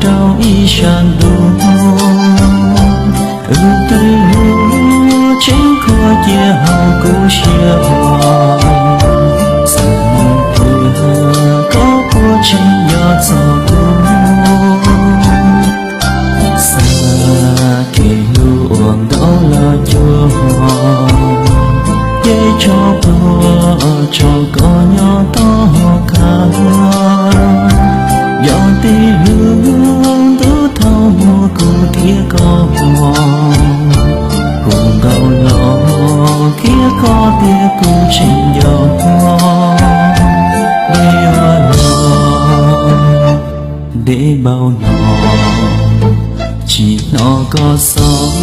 rau ib sab ntuj, wb twb hlub tseeb khuab cia hauv kuv siab os. Xav tias koj puas tseem nco txog kuv, xav kev hlub uas ntaus los cuag, ces tso plhuav tso koj nyob tom qab. Yog tej lub ntuj thaum muaj kuv thiab koj, kuv ntaus los qhia koj tias kuv tseem nco, deb ua luaj, deb npaum no, tsis hnov koj xov,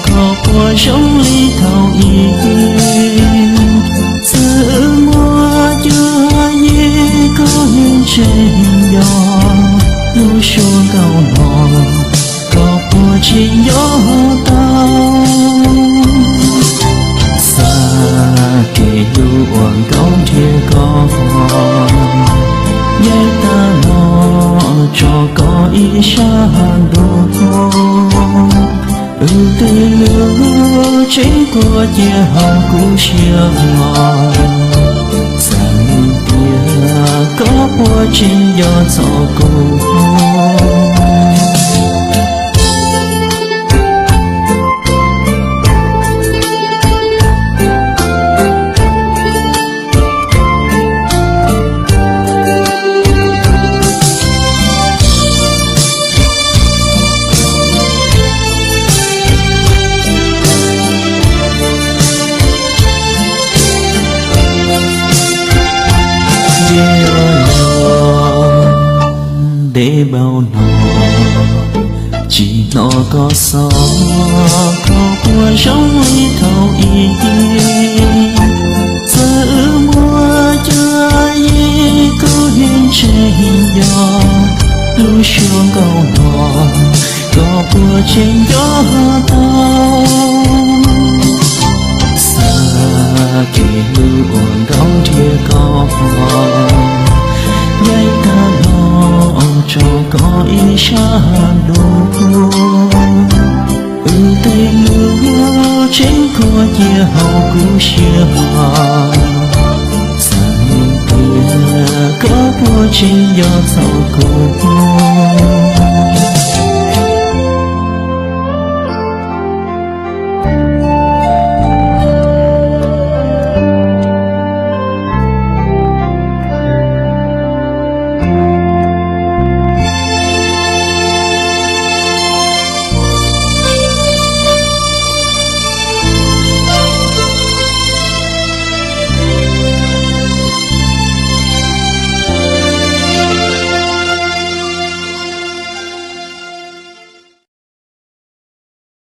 koj puas zoo li thaum ub. Txawm muaj cuab yig kuv yeej tseem nco, lub suab nkaus no, koj puas tseem nco tau. Xav kev hlub uas ntaus nrhiav koj, yav tag los tso koj ib sab ntuj, wb twb hlub tseeb khuab cia hauv kuv siab os. Xav tias koj puas tseem nco txog kuv, deb npaum no, tsis hnov koj xov, koj puas zoo li thaum ub. Txawm muaj cuab yig kuv yeej tseem nco, lub suab nkaus no, koj puas tseem nco tau. Xav kev hlub uas ntaus nrhiav koj, yav tag los tso koj ib sab ntuj, wb twb hlub tseeb khuab cia hauv kuv siab os. Xav tias koj puas tseem nco txog kuv,